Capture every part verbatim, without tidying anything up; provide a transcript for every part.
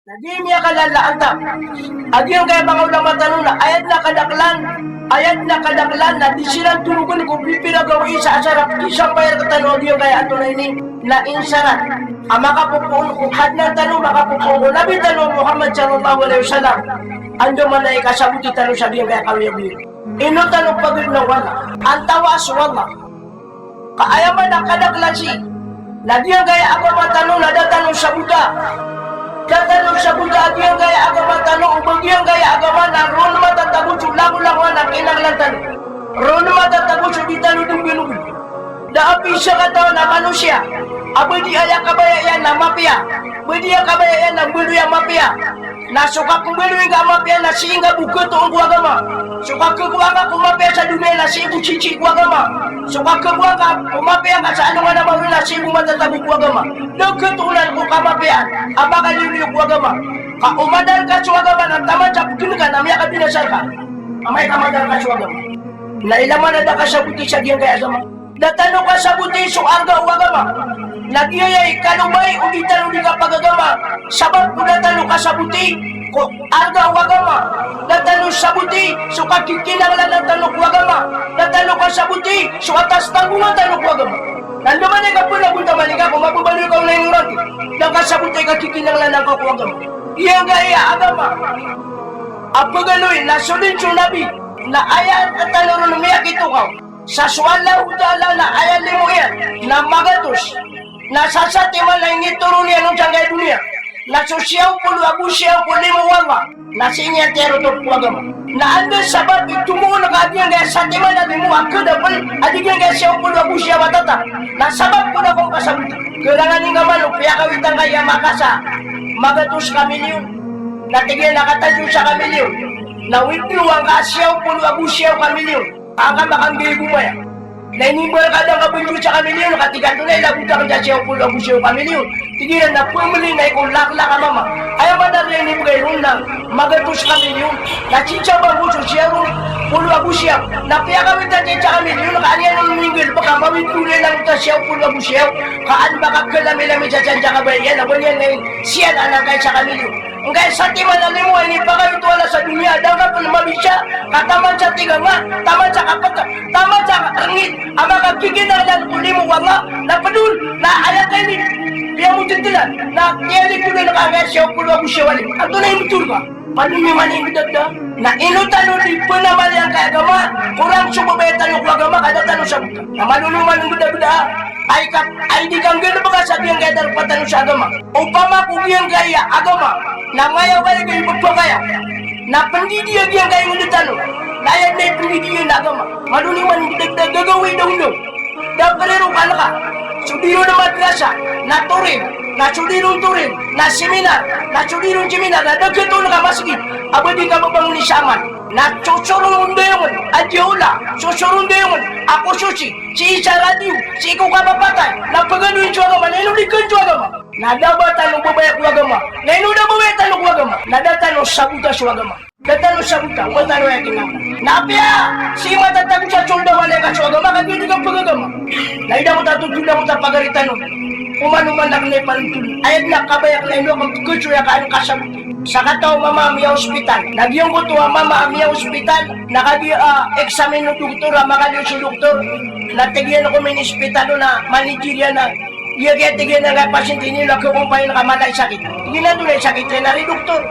Na di niyan kalalaantan a giyangkaya manga ulama tano na aya dn a kadaklan, aya dn a kadaklan na di siran torogn ko pipira gawii sa asar a kisampay rktano a giyangkaya antonaa ini na insarat a makapopoon ko hadnan tano, makapopoon ko Nabi tano Muhammad sallallahu alaihi wasallam. Andamanaya i kasaboti tano sa giyangkaya kawiyagoyag. Ino tano pagd na o Allah? Antawaa so Allah? Ka aya man a kadaklan sii na giyangkaya agama tano na da tano sabota. Da tano sabota a giyangkaya agama tano, o ba giyangkaya agama na roo matatago so langolangowan a kinanglan tano. Roo matatago so di tano dn gnogn. Da a pn sakataw a manosiya a ba di aya kabaya iyan na mapiya, ba di aya kabaya iyan na mbaloy a mapiya. Na so kapmbaloy ngka a mapiya na sii ngka bo khatoon ko agama. So kakhakowa ngka ko mapiya sa doniya na sii bo sisii ko agama. So kakhakowa ngka ko mapiya ka sa alongan a mawri na sii bo matatago ko agama. Da khatoonan ko kamapiyaan a makaliyo ko agama. Ka o madar ka so agama na taman sa pgn ka na miyakabinasa rka. Amay ka madar ka so agama. Na ilay man a da kasaboti sa giyangkaya agama. Da tano kasaboti so arga o agama. Na giyaya i kalobay o di tano di kapagagama. Sabap ko da tano kasaboti ko arga o agama. Da tano saboti so kakikinanglanan tano ko agama. Da tano kasaboti so atas tanggongan tano ko agama. Na andamanaya i kapanagontaman ingka ko mababaloy ka o naingoran ko da kasaboti a kakikinanglanan ka ko agama. Giyangkaya agama a pagaloy na so dn so Nabi na aya rktano ron miyakitokaw. Sa so Allahu Ta'ala na aya limo iyan na magatos, na sa satiman a initoron iyan on sangkaya doniya, na so siyaw polo ago siyaw ko limo o Allah, na sii niyan tiyarotop ko agama. Na anda sabap i tomoon ka a giyangkaya satiman a limo a khadapl a di giyangkaya siyaw polo ago siyaw a tatak, na sabap ko da kon kasaboti. Kailangan ingka man o piyakawitan ka iyan makasa magatos ka milyon. Na tig iyan a katadjo sa ka milyon. Na withdraw angka a siyaw polo ago siyaw ka milyon. Angka makanggay gomaya. Na inimbar ka da ngka bnjo sa ka milyon, ka tig antonaa i labot akn sa siyaw polo ago siyaw ka milyon. Tig iran a pmli na iko laklak a mama. Aya maana niyan inibgay ron na magatos ka milyon. Na sii sa bangko so siyaw polo ago siyaw. Na piyakawitan sa isa ka milyon, ka an iyan on minggalbk a mawithdraw iyan angkoto a siyaw polo ago siyaw. Ka an ba ka khalamilami sa siyan sa kabaya iyan, a ba niyan na in siyan anan ka isa ka milyon. Ngkaya satiman a limo a inipakawit o Allah sa doniya, da ngka pn mabisa, ka taman sa tig a nga, taman sa kapk, taman sa rngit, a makakikinanglan ko limo o Allah, na pd on, na aya ka ini, piyamotntlan, na kiyalikod on ka angkaya siyaw polo ago siyaw a limo. Antonaa i mthor ka? Pd on iman i mbdabda. Na ino tano di pnamali angkaya agama, korang so babaya tano ko agama, ka da tano sabota. Na malo niyo man mbdabda, ay ka, ay di kanggalbka sa giyangkaya darpa tano sa agama. Opama ko giyangkaya agama na maya wala gay bpakaya na pndidiya giyangkaya ngd tano, na aya dn i pndidiya na agama. Malo niyo man dagdag gagawii dawndaw. Da priro ka nka so di ron madrasa na torin, na so di ron torin na seminar, na so di ron seminar na da khatoon ka masgit a ba di ka babangoni sa amal. Na so soron o ndayong a diyaola, so soron o ndayong a kososi, sii sa radiyo, sii ko kapapatay, na pagaloyin so agama, na ino di kn so agama. Na da ba tano babaya ko agama. Na ino da babaya tano ko agama. Na da tano sabota so agama. Da tano sabota, o ba tano aya kinanglan. Na apiya sii matatago sa soldaw a leka so agama, ka giya di kapagagama. Na ida ko tato, ida ko tapagari tano. Oman, oman na kna i palntol. Aya dn a kabaya kna ino a kn pkhasoya ka an kasaboti. Sakataw a mama a miyaospital. Na giyangkoto a mama a miyaospital, na kagiya a examine o doktor a makaliyo so doktor. Na tig iyan a ko minispital on a manager iyan a, iya giya tig iyan a nga pasyente niyo na khakompay on ka mala i sakit. Tig iyan a antonaa i sakit iyan a ri doktor?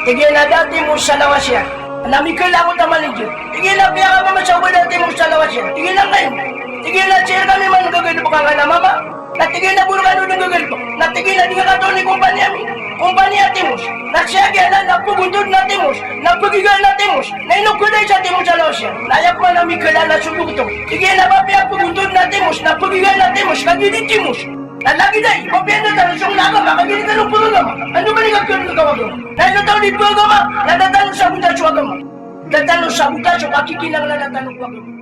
Tig iyan a da a timo sa lawas iyan. Na mikhalangot a manager. Tig iyan a piyakabamasa o ba da a timo sa lawas iyan? Tig iyan a ngkaino? Tig iyan a sii rkami man gagalbk angkanan a mama. Na tig iyan a bo rkano dn gagalbk. Na tig iyan a di nga katawan i kompaniya mi, kompaniya a timos. Na sii giyanan na pgontod na timos, na pgigaan a timos. Na ino khadaay sa timos a lawas iyan? Na aya pman a mikhalangot so doktor. Tig iyan a ba apiya pgontod na timos, na pgigaan a timos, ka giya di timos. Na lagid aya, ba apiya da tano song na agama, ka giya di tano pagagama. Andamanaya i kakhalangot o agama? Na ino tano di pagagama, na da tano sabota so agama. Da tano sabota so kakikinanglanan tano ko agama.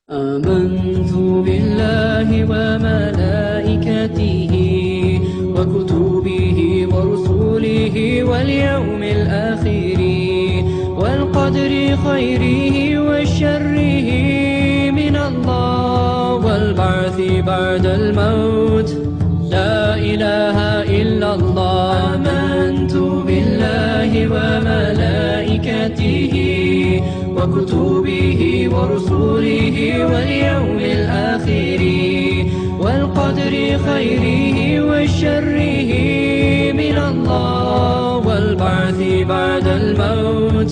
آمنت بالله وملائكته وكتبه ورسله واليوم الآخر والقدر خيره وشره من الله والبعث بعد الموت. لا إله إلا الله. وملائكته وكتبه ورسله واليوم الآخر والقدر خيره وشره من الله والبعث بعد الموت.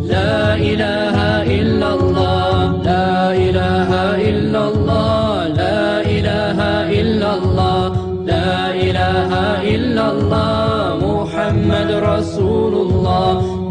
لا إله إلا الله، لا إله إلا الله، لا إله إلا الله، لا إله إلا الله، محمد رسول الله.